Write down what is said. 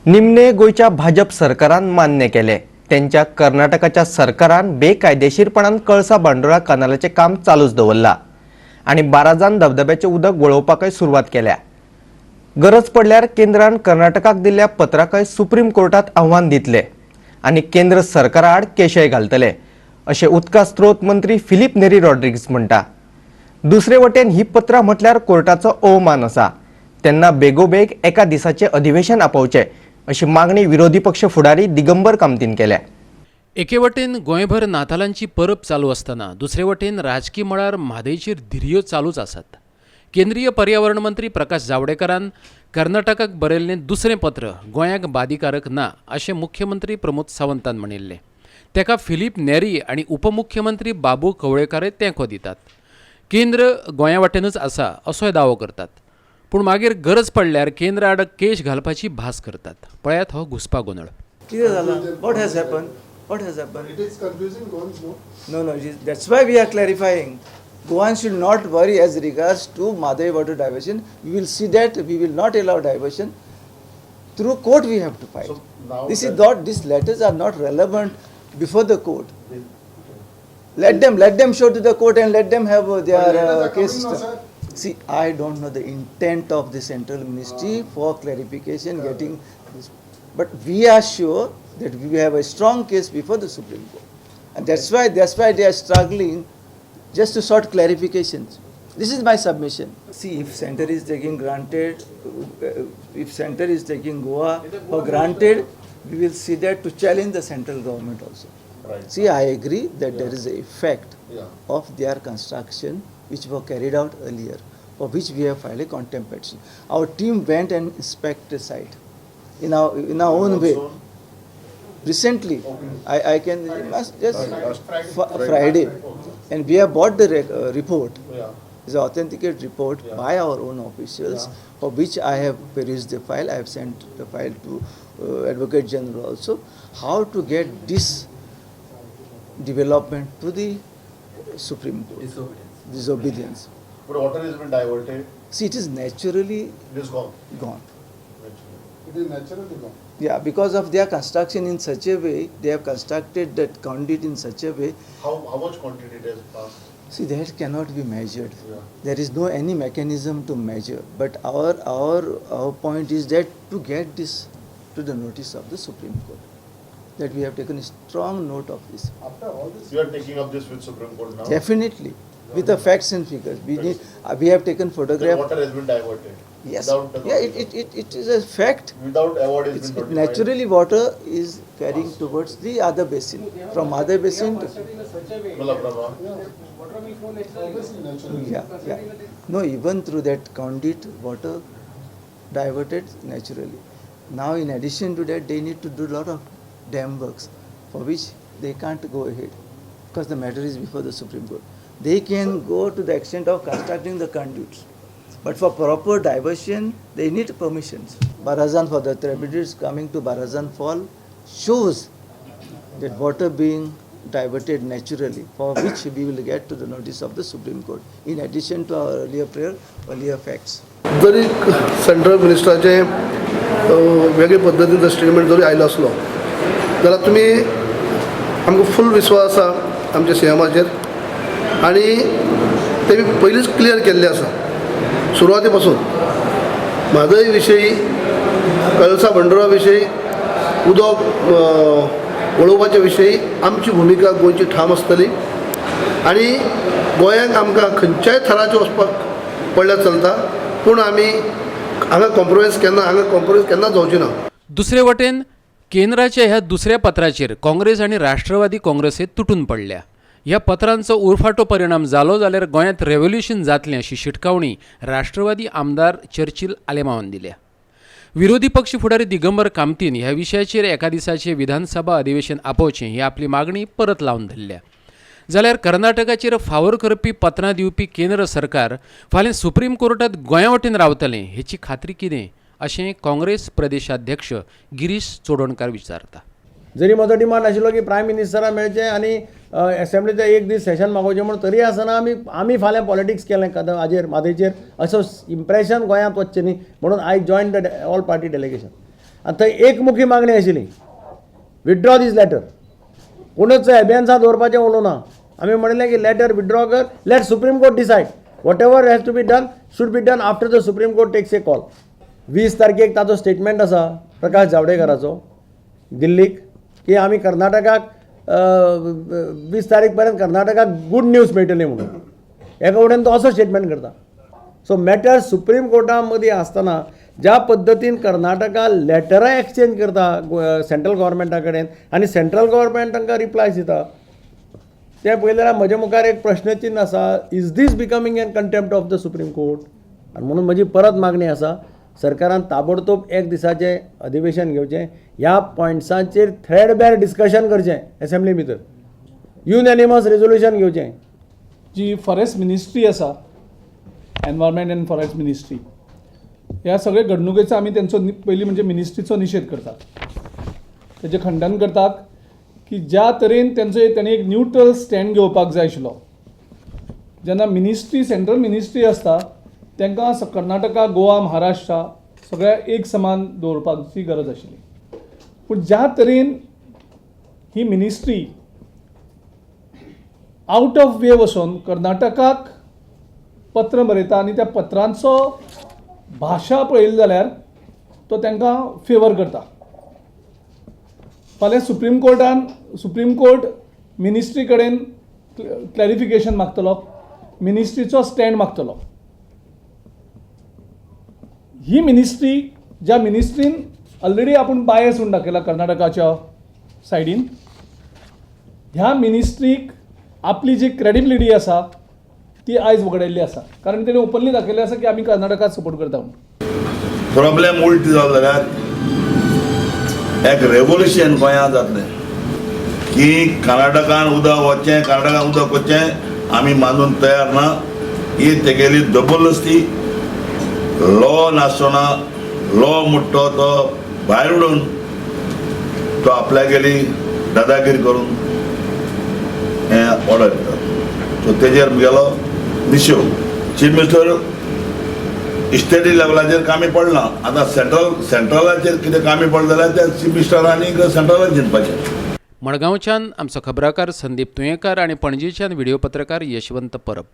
निमणे गोंयच्या भाजप सरकारान मान्य केले. तेंच्या कर्नाटकाच्या सरकारान बेकायदेशीरपणान कळसा भांडुरा कनालाचें काम चालूच दवरला आनी बाराजान धबधब्याचें उदक वळोवपाकय सुरवात केल्या. गरज पडल्यार केंद्रान कर्नाटकाक दिल्ल्या पत्राकय सुप्रीम कोर्टात आव्हान दितले आनी केंद्र सरकारा आड केशय घालतले, अशें उदका स्त्रोत मंत्री फिलीप नेरी रॉड्रिग्स म्हणटा. दुसरे वटेन ही पत्रां म्हटल्यार कोर्टाचो अवमान आसा, तेन्ना बेगोबेग एका दिसाचें अधिवेशन आपोवचें, अशी मागणी विरोधी पक्ष फुडारी दिगंबर कामतीन केल्या. एके वटेन गोंयभर नातालांची परब चालू आसतना दुसरे वटेन राजकी मळार म्हादयचेर धिरयो चालूच आसात. केंद्रीय पर्यावरण मंत्री प्रकाश जावडेकरान कर्नाटकाक बरयल्लें दुसरें पत्र गोंयाक बादिकारक ना, अशें मुख्यमंत्री प्रमोद सावंतान म्हणिल्लें. तेका फिलीप नेरी आनी उपमुख्यमंत्री बाबू कवळेकारय तेंको दितात. केंद्र गोंया वाटेनच आसा, असोय दावो करतात, पूण मागीर गरज पडल्यार केंद्र आड केश घालपाची भास करतात. पळयात हो घुस्पा गोंदळ. कितें जाला? What has happened? What has happened? It is confusing Goans, no? No, that's why we are clarifying. Goan should not worry as regards to Mhadei water diversion. We will see that we will not allow diversion. Through court we have to fight. So now This is that- not, these letters are not relevant before the court. Let them show to the court and let them have their But letters are case. Coming now, sir. See, I don't know the intent of the central ministry for clarification, getting this. But we are sure that we have a strong case before the Supreme Court. And that's why they are struggling just to sort clarifications. This is my submission. See, if center is taking granted, if center is taking Goa for granted, we will see that to challenge the central government also. See, I agree that there is a effect of their construction which were carried out earlier, for which we have filed a contempt petition. Our team went and inspected the site in our own way. Also- Recently, I can must just Last Friday. Friday, and we have bought the report. It's an authenticated report by our own officials, for which I have perused the file. I have sent the file to Advocate General also. How to get this development to the Supreme Court? Disobedience. Disobedience. But water has been diverted, See, it is naturally it is gone. Gone. It is naturally gone. Yeah, because of their construction in such a way, they have constructed that conduit in such a way. How much quantity it has passed? See, that cannot be measured. There is no any mechanism to measure. But our point is that to get this to the notice of the Supreme Court, that we have taken a strong note of this. After all this. You are taking up this with Supreme Court now? Definitely, with the facts and figures. We need. We have taken The photograph. Water has been diverted? Yes. Without the Yeah, it is a fact. Without award has It's, been it notified? Naturally water is carrying towards the other basin. From other basin to In such a way Malaprabha. Water will flow naturally. Obviously naturally. Yeah. No, even through that conduit, water diverted naturally. Now, in addition to that, they need to do a lot of dam works, for which they can't go ahead, because the matter is before the Supreme Court. They can go to the extent of constructing the conduits, but for proper diversion, they need permissions. Barazan, for the tributaries coming to Barazan Fall shows that water being diverted naturally, for which we will get to the notice of the Supreme Court, in addition to our earlier prayer, earlier facts. जरी central मिनिस्टराचें वेगळे पद्दतीन जर statement जरी आयलो आसलो जाल्यार तुमी आमकां फूल विस्वास आसा आमच्या सी एमाचेर आनी तेमी पयलींच क्लियर केल्लें आसा. सुरवाती पासून म्हादय विशयी, कळसा भंडुरा विशयी, उदक वळोवपाच्या विशयी आमची भुमिका गोंयची ठाम आसतली आनी गोंयांक आमकां खंयच्याय थराचेर वचपाक पडल्यार चलता, पूण आमी हांगा कॉम्प्रोमायज केन्ना जावची ना. दुसरे वटेन केंद्राच्या ह्या दुसऱ्या पत्राचेर काँग्रेस आनी राष्ट्रवादी काँग्रेसीत तुटून पडल्या. ह्या पत्रांचो उरफाटो परिणाम जालो जाल्यार गोंयांत रेव्होल्युशन जातलें, अशी शिटकावणी राष्ट्रवादी आमदार चर्चिल आलेमांवान दिल्या. विरोधी पक्ष फुडारी दिगंबर कामतीन ह्या विशयाचेर एका दिसाचें विधानसभा अधिवेशन आपोवचें ही आपली मागणी परत लावन धरल्या. जाल्यार कर्नाटकाचेर फावोर करपी पत्रां दिवपी केंद्र सरकार फाल्यां सुप्रीम कोर्टात गोंया वटेन रावतलें हेची खात्री कितें, अशें काँग्रेस प्रदेशाध्यक्ष गिरीश चोडणकार विचारता. जरी म्हजो डिमांड आशिल्लो की प्रायम मिनिस्टरा मेळचें आनी एसेंब्लीचें एक दीस सेशन मागोवचें म्हूण, तरी आसतना आमी फाल्यां पॉलिटिक्स केलें कदम हाजेर, म्हादयचेर, असो इम्प्रेशन गोंयांत वचचें न्ही म्हणून I join the all party delegation. आनी थंय एकमुखी मागणी आशिल्ली, विथड्रॉ दीस लॅटर. कोणूच एबियन्सा दवरपाचें उलोवं ना. आमी म्हणिल्लें की लॅटर विथड्रॉ कर, let Supreme Court decide. Whatever has to be done should be done after the Supreme Court takes a call. 20 तारखेक ताचो स्टेटमेंट आसा प्रकाश जावडेकराचो दिल्लीक की आमी कर्नाटकाक 20 तारीख पर्यंत कर्नाटकाक गूड न्यूज मेळटली म्हणून. एका वटेन तो असो स्टेटमेंट करता. सो मॅटर सुप्रीम कोर्टा मदीं आसतना ज्या पद्दतीन कर्नाटका लॅटरां एक्सचेंज करता सेंट्रल गव्हर्मेंटा कडेन आनी सेंट्रल गव्हर्मेंट तांकां रिप्लायज दिता तें पळयलें जाल्यार म्हज्या मुखार एक प्रश्नचिन्न आसा, is this becoming an contempt of the Supreme Court? आनी म्हणून म्हजी परत मागणी आसा, सरकारान ताबडतोब एक दिसाचें अधिवेशन घेवचें, ह्या पॉयंट्सांचेर थ्रेडबॅर डिस्कशन करचें, एसेंब्ली भितर युनॅनिमस रेजोल्युशन घेवचें. जी फॉरेस्ट मिनिस्ट्री आसा, एनवायरमेंट अँड फॉरेस्ट मिनिस्ट्री, ह्या सगळ्या घडणुकेचो आमी तेंचो पयलीं म्हणजे मिनिस्ट्रीचो निशेध करतात, तेजें खंडन करतात की ज्या तरेन तेंचो तेणी एक न्यूट्रल स्टँड घेवपाक जाय आशिल्लो. जेन्ना मिनिस्ट्री सेंट्रल मिनिस्ट्री आसता तांकां कर्नाटका, गोवा, महाराष्ट्रा सगळ्या एक समान दवरपाची गरज आशिल्ली. पूण ज्या तरेन ही मिनिस्ट्री आउट ऑफ वे वचून कर्नाटकाक पत्र बरयता आनी त्या पत्रांचो भाशा पळयली जाल्यार तो तांकां फेवर करता. फाल्यां सुप्रीम कोर्टान, सुप्रीम कोर्ट मिनिस्ट्री कडेन क्लॅरिफिकेशन मागतलो, मिनिस्ट्रीचो स्टँड मागतलो. ही मिनिस्ट्री ज्या मिनिस्ट्रीन ऑलरेडी आपूण बायस म्हूण दाखयला कर्नाटकाच्या सायडीन, ह्या मिनिस्ट्रीक आपली जी क्रेडिबिलिटी आसा ती आयज वगडायल्ली आसा, कारण तेणी ओपनली दाखयल्लें आसा की आमी कर्नाटकाक सपोर्ट करता म्हणून. प्रॉब्लेम उल्टी जालो जाल्यार एक रेवोल्युशन गोंयांत जातलें की कर्नाटकान उदक वचचें, कर्नाटकान उदक वचचें आमी मानून तयार ना. ही तेगेली जबरदस्ती, लॉ नासतना लॉ म्हणटा तो भायर उडोवन तो आपल्यागेली दादागिरी करून हें ऑर्डर दिता. सो तेजेर म्हगेलो निशेव. चीफ मिनिस्टर स्टेटी लेवलाचेर कामी पडना, आतां सेंट्रलाचेर कितें कामी पडलें जाल्यार त्या चीफ मिनिस्टर आनी सेंट्रलान चिंतपाचें. मडगांवच्यान आमचो खबराकार संदीप तुयेंकार आनी पणजेच्यान व्हिडियो पत्रकार यशवंत परब.